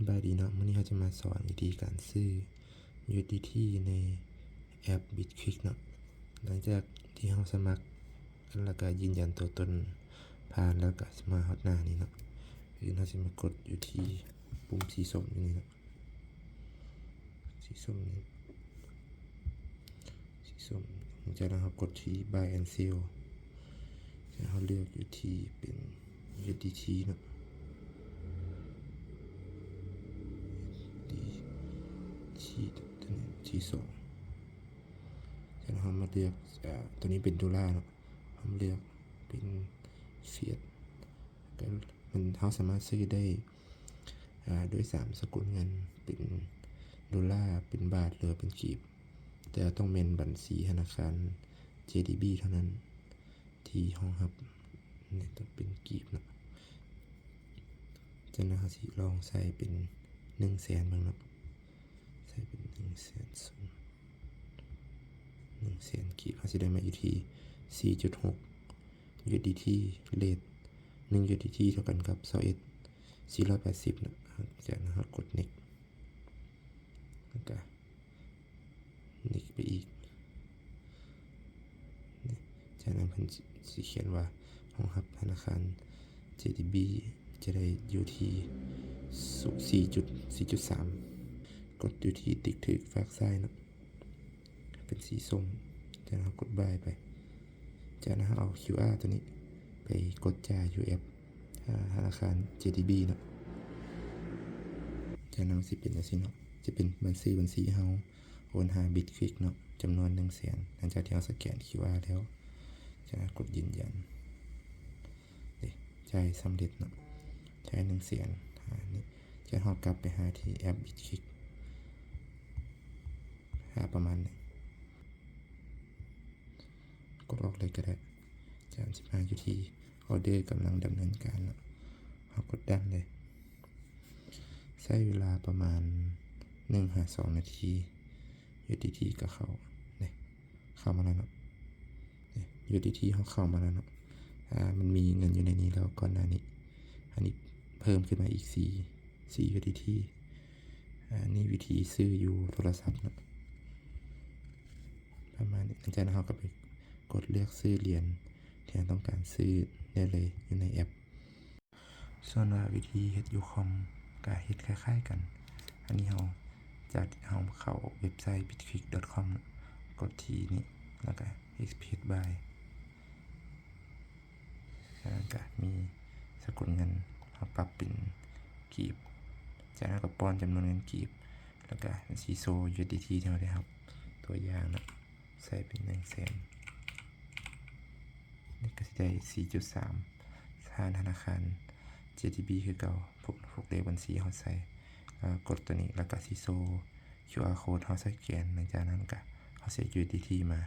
ສະບາຍດີເນາະ, ມື້ນີ້ເຮົາຈະມາສອນວິທີການຊື້ USDT ໃນແອັບ Bitquick ເນາະ. ຫຼັງຈາກທີ່ເຮົາສະໝັກ ແລ້ວກໍຢືນຢັນຕົວຕົນຜ່ານ ແລ້ວກໍຊິມາຮອດໜ້ານີ້ເນາະ. ຄືເຮົາຊິມາກົດຢູ່ທີ່ປຸ່ມສີສົ້ມຢູ່ນີ້ເນາະ, ສີສົ້ມນີ້ ສີສົ້ມ. ຫຼັງຈາກນັ້ນເຮົາກົດທີ່ Buy and Sell, ແລ້ວເຮົາເລືອກຢູ່ທີ່ເປັນ USDT ເນາະ, USDT ຕົວນີ້ ທີສອງ. ຈາກນັ້ນເຮົາມາເລືອກ ອາ ຕົວນີ້ເປັນໂດລາເນາະ, ເຮົາມາເລືອກເປັນ Fiat ກໍມັນ ເຮົາສາມາດຊື້ໄດ້ ອາ ດ້ວຍສາມສະກຸນເງິນ ເປັນໂດລາ, ເປັນບາດ ຫຼືວ່າເປັນກີບ, ແຕ່ຕ້ອງແມ່ນບັນຊີທະນາຄານ JDB ເທົ່ານັ້ນທີ່ຮອງຮັບ. ນີ້ຕ້ອງເປັນກີບເນາະ. ຈາກນັ້ນເຮົາຊິລອງໃສ່ເປັນໜຶ່ງແສນເບິ່ງເນາະ, ໃສ່ເປັນໜຶ່ງແສນ ໜຶ່ງແສນກີບ, ເຮົາຊິໄດ້ມາຢູ່ທີ່ສີ່ຈຸດຫົກ USDT, ເຣດໜຶ່ງ USDT ເທົ່າກັນກັບຊາວເອັດ ສີ່ຮ້ອຍແປດສິບເນາະ. ຈາກນັ້ນເຮົາກົດ Next ແລ້ວກະ Next ໄປອີກ. ຈາກນັ້ນເພິ່ນຊິຂຽນວ່າຮອງຮັບທະນາຄານ JDB ຈະໄດ້ຢູ່ທີ່ສີ່ຈຸດສີ່ຈຸດສາມ, ກົດຢູ່ທີ່ຕິກຖືກຟາກຊ້າຍເນາະ ເປັນສີສົ້ມ. ຈາກນັ້ນເຮົາກົດ Buy ໄປ. ຈາກນັ້ນເຮົາເອົາ QR ຕົວນີ້ໄປກົດຈ່າຍຢູ່ແອັບ ອາ ທະນາຄານ JDB ເນາະ. ຈາກນັ້ນຊິເປັນຈັ່ງຊີ້ເນາະ, ຈະເປັນບັນຊີ ບັນຊີເຮົາໂອນຫາ Bitquick ເນາະ, ຈຳນວນໜຶ່ງແສນ. ຫຼັງຈາກທີ່ເຮົາສະແກນ QR ແລ້ວ ຈາກນັ້ນກົດຢືນຢັນ. ນີ້ ຈ່າຍສຳເລັດເນາະ, ຈ່າຍໜຶ່ງແສນ. ອາ ນີ້ ຈາກນັ້ນເຮົາກັບໄປຫາທີ່ແອັບ Bitquick ຫາປະມານນີ້, ກົດອອກເລີຍກໍໄດ້. ຈາກນັ້ນຊິມາຢູ່ທີ່ ອໍເດີກຳລັງດຳເນີນການເນາະ, ເຮົາກົດ Done ເລີຍ. ໃຊ້ເວລາປະມານໜຶ່ງຫາສອງນາທີ USDT ກໍເຂົ້າ. ນີ້ ເຂົ້າມາແລ້ວເນາະ, ນີ້ USDT ເຮົາເຂົ້າມາແລ້ວເນາະ. ອາ ມັນມີເງິນຢູ່ໃນນີ້ແລ້ວກ່ອນໜ້ານີ້, ອັນນີ້ເພີ່ມຂຶ້ນມາອີກສີ່ ສີ່ USDT. ອາ ນີ້ວິທີຊື້ຢູ່ໂທລະສັບເນາະ ປະມານນີ້. ຫຼັງຈາກນັ້ນເຮົາກໍໄປກົດເລືອກຊື້ຫຼຽນທີ່ເຮົາຕ້ອງການຊື້ໄດ້ເລີຍຢູ່ໃນແອັບ. ສ່ວນວ່າວິທີເຮັດຢູ່ຄອມກໍເຮັດຄ້າຍໆກັນ. ອັນນີ້ເຮົາຈະ ເຮົາເຂົ້າເວັບໄຊ Bitquick.com ກົດທີ່ນີ້ ແລ້ວກໍ Express Buy. ຈາກນັ້ນກໍມີສະກຸນເງິນ ເຮົາປັບເປັນກີບ, ຈາກນັ້ນກໍປ້ອນຈຳນວນເງິນກີບ ແລ້ວກໍ USDT ທີ່ເຮົາໄດ້ຮັບຕົວຢ່າງເນາະ, ໃສ່ເປັນໜຶ່ງແສນ. ນີ້ກໍຊິໄດ້ສີ່ຈຸດສາມ ຜ່ານທະນາຄານ JDB ຄືເກົ່າ, ພວກ ພວກເລກບັນຊີເຮົາໃສ່ ແລ້ວກົດຕົວນີ້ ແລ້ວກໍຊິໂຊ QR code ເຮົາສະແກນ. ຫຼັງຈາກນັ້ນກໍເຮົາເຊກ USDT ມາ.